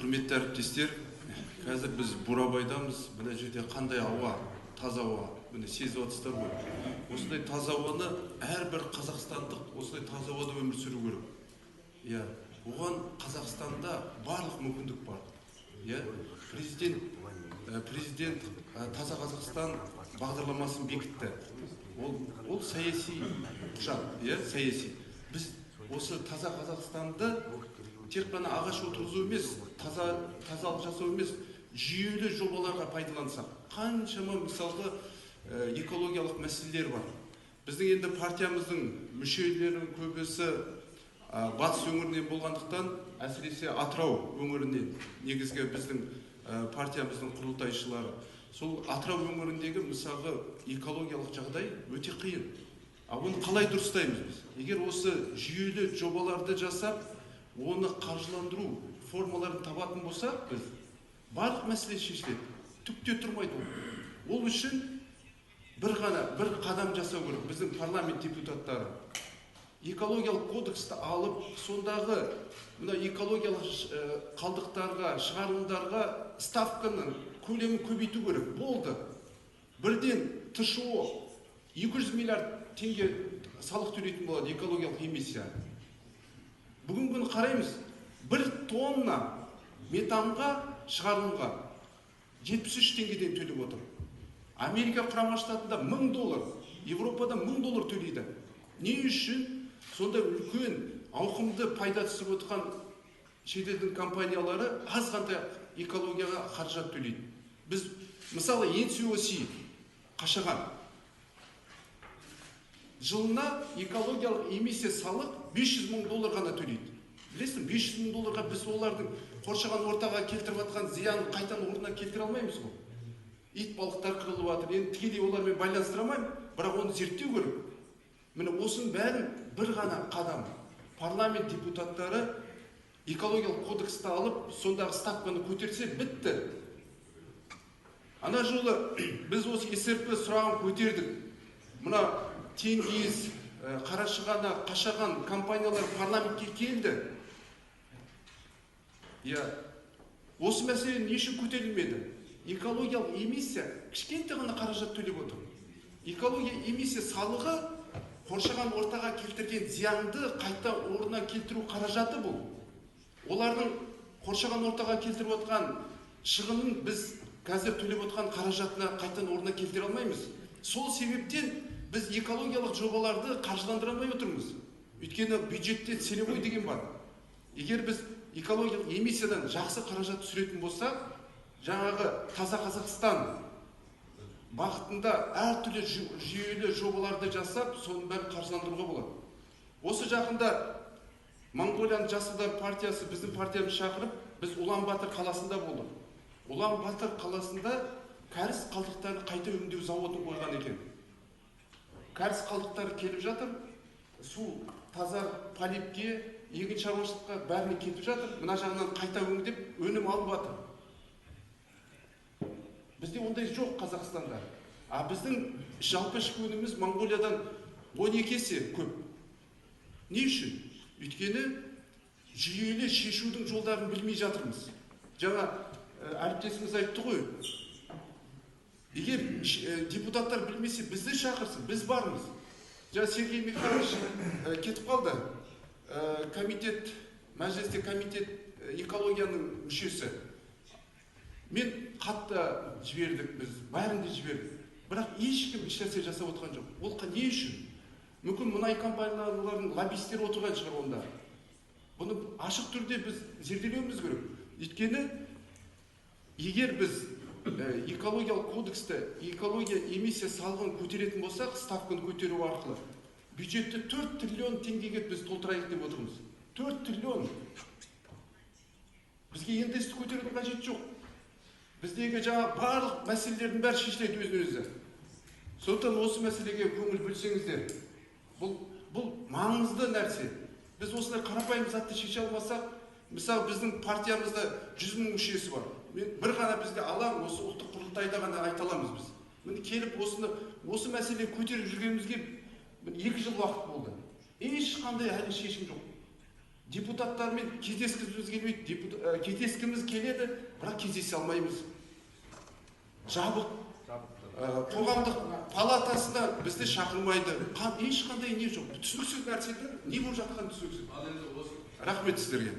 Құрметті әріптестер, қазір біз Бурабайдамыз. Мына жерде қандай ауа, таза ауа, міне сезіп отырсыздар ғой. Осындай таза ауаны әрбір қазақстандық осындай таза ауада өмір сүру керек. Иә, оған Қазақстанда барлық мүмкіндік бар. Иә, президент Таза Қазақстан бағдарламасын бекітті. Ол саяси құжат, иә, саяси. Біз осы Таза Қазақстанды тек қана ағаш отырғызу емес, тазалық жасау емес, жүйелі жобаларға пайдалансақ, қаншама мысалға экологиялық мәселелер бар. Біздің енді партиямыздың мүшелерінің көбісі батыс өңірінен болғандықтан, әсіресе Атырау өңірінен, негізгі біздің партиямыздың құрылтайшылары. Сол Атырау өңіріндегі мысалға экологиялық жағдай өте қиын. А оны қалай дұрыстаймыз біз? Егер осы жүйелі жобаларды жасап, оны қаржыландыру формаларын табатын болсақ, біз барлық мәселе шешіледі. Түк те тұрмайды ол. Ол үшін бір қадам жасау керек. Біздің парламент депутаттары экологиялық кодексті алып, сондағы мына экологиялық қалдықтарға, шығарындарға ставканың көлемін көбейту керек. Болды. Бірден ТШО 200 миллиард теңге салық төлейтін болады экологиялық эмиссия. Бүгінгі күні қараймыз, 1 тонна метанға шығарылымға 73 теңгеден төлеп отыр. Америка Құрама Штатында 1000 доллар, Европада 1000 доллар төлейді. Не үшін сондай үлкен ауқымды пайда түсіріп отырған шетелдің компаниялары азғантай экологияға қаражат төлейді? Біз мысалы NCOC Қашаған жылына экологиялық эмиссия салық 500 мың доллар ғана төлейді. Білесің, 500 мың долларға біз олардың қоршаған ортаға келтіріп жатқан зиянын қайтадан орнына келтіре алмаймыз ғой. Ит балықтар қырылып жатыр. Енді тікелей олармен байланыстыра алмаймын, бірақ оны зерттеу керек. Міне осының бәрін бір ғана қадам. Парламент депутаттары экологиялық кодексті алып, сондағы ставканы көтерсе бітті. Ана жолы біз осы СРП сұрағын көтердік. Мына Теңгиз, Қарашығанақ, Қашаған компаниялар парламентке келді. Иә, осы мәселе не үшін көтерілмеді? Экологиялық эмиссия кішкентай ғана қаражат төлеп отыр. Экология эмиссия салығы қоршаған ортаға келтірген зиянды қайта орнына келтіру қаражаты бұл. Олардың қоршаған ортаға келтіріп отқан шығынын біз қазір төлеп отқан қаражатына қайтадан орнына келтіре алмаймыз. Сол себептен біз экологиялық жобаларды қаржыландыра алмай отырмыз. Өйткені бюджетте целевой деген бар. Егер біз экологиялық эмиссиядан жақсы қаражат түсіретін болсақ, жаңағы Таза Қазақстан бағытында әртүрлі жүйелі жобаларды жасап, соның бәрін қаржыландыруға болады. Осы жақында Моңғолияның Жасылдар партиясы біздің партиямызды шақырып, біз Улан-Батор қаласында болдық. Улан-Батор қаласында кәріз қалдықтарын қайта өңдеу зауытын қойған екен. Кәріз қалдықтары келіп жатыр, су тазар полипке, егін шаруашылыққа бәріне кетіп жатыр, мына жағынан қайта өңдеп өнім алып жатыр. Бізде ондай жоқ Қазақстанда. А біздің жалпы ішкі өніміміз Моңғолиядан 12 есе көп. Не үшін? Өйткені жүйелі шешудің жолдарын білмей жатырмыз. Жаңа әріптесіміз айтты ғой, егер депутаттар білмесе, бізді шақырсын, біз бармыз. Жаңа Сергей Михайлович кетіп қалды. Комитет, мәжілісте комитет экологияның мүшесі. Мен қатты жібердік біз, бәрін де жібердік. Бірақ ешкім ешнәрсе жасап отырған жоқ. Ол не үшін? Мүмкін мұнай компанияларының лоббистері отырған шығар онда. Бұны ашық түрде біз зерделеуіміз керек. Өйткені егер біз экологиялық кодексті, экология эмиссия салығын көтеретін болсақ, ставканы көтеру арқылы бюджетті 4 триллион теңгеге біз толтырайық деп отырмыз. 4 триллион. Бізге НДС-ті көтерудің қажеті жоқ. Біздегі жаңа барлық мәселелердің бәрі шешіледі өзін өзі. Сондықтан осы мәселеге көңіл бөлсеңіздер. Бұл маңызды нәрсе. Біз осындай қарапайым затты шеше алмасақ, мысалы біздің партиямызда 100 мың мүшесі бар. Мен бір ғана бізде алаң осы ұлттық құрылтайда ғана айта аламыз біз. Міне келіп осы мәселені көтеріп жүргенімізге 2 жыл уақыт болды. Ешқандай әлі шешім жоқ. Депутаттармен кездескіміз келмейді, кездескіміз келеді, бірақ кездесе алмаймыз. Жабық. Қоғамдық палатасына бізді шақырмайды. Ешқандай не жоқ, түсініксіз нәрселер, не болып жатқаны түсініксіз. Рахмет сіздерге.